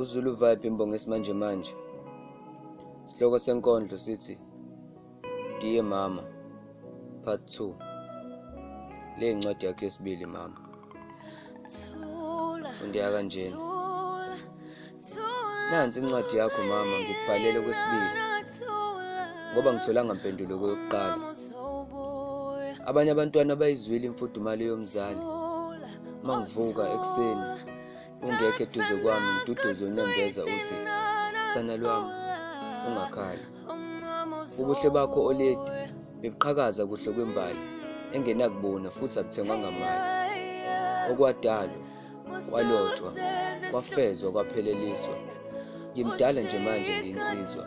UZulu Vibe imbongi yesimanjemanje. Isihloko senkondlo sithi Dear Mama Part 2. Le incwadi yakho yesibili mama. Fundeka kanjena. Nansi incwadi yakho mama ngikubhalele kwesibili ngoba ngitholanga mpendulo kweyokuqala. Abanye abantwana bayizwile imfudumalo yomzali. Mangivuka ekuseni ungekho eduze kwami ngiduduze unembeza uthi sana lwami ungakhali. Ubuhle bakho oledi bebuqhakaza kuhle kwembali engenakubuna futhi abuthengwanga mali. Okwadalwa kwalotshwa kwafezwa kwapheleliswa ngimdala nje manje ngiyinsizwa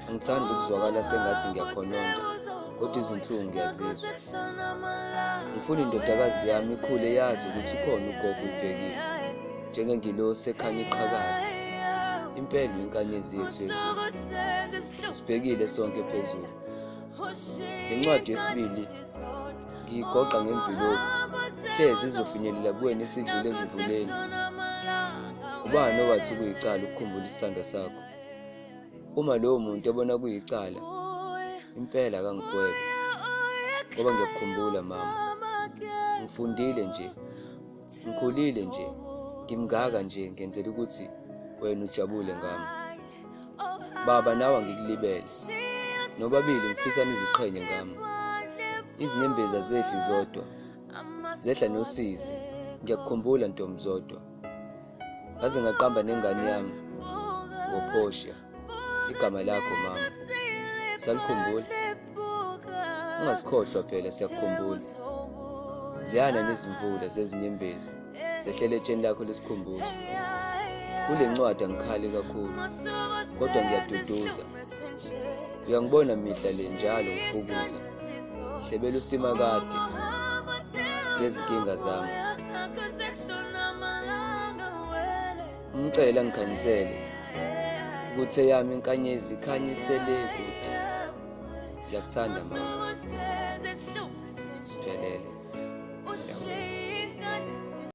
angithandi ukuzwakala sengathi ngiyakhononda kodwa izinhlungu ngiyazizwa ngifuna indodakazi yami ikhule yazi ukuthi ukhona ugogo uyibhekile njengengilosi ekhanya iqhakaza impela uyinkanyezi yethu yezulu sibhekile sonke phezulu Le ncwadi yesibili ngiyigoqa ngemvilophi, hleze izofinyelela kuwena isidlule ezimvuleni. Ubani owathi kuyicala ukukhumbula isithandwa sakho? Uma lowo muntu ebona kuyicala, impela akangigwebe, ngoba ngiyakukhumbula mama. Ngifundile nje, ngikhulile nje, ngimngaka nje ngenzela ukuthi wena ujabule ngami. Baba nawe angikulibele. Nobabili ngifisa niziqhenye ngami. Izinyembezi azehli zodwa. Zehla nosizi. Ngiyakukhumbula ntombi zodwa. Ngaze ngaqamba nengane yami ngoPortia. Igama lakho mama. Usalikhumbula? Ungasikhohlwa phela siyakukhumbula. Ziyana nezimvula zezinyembezi. Zehlele etsheni lakho lesikhumbuzo. Kule ncwadi angikhali kakhulu, kodwa ngiyaduduza. Uyangibona mihla le njalo ngifukuza. Hlebela uSimakade ngezinkinga zami. Umcele angikhanyisele ukuthi eyami inkanyezi ikhanyisele kude. Ngiyakuthanda mama. Siphelele. Ngiyabonga.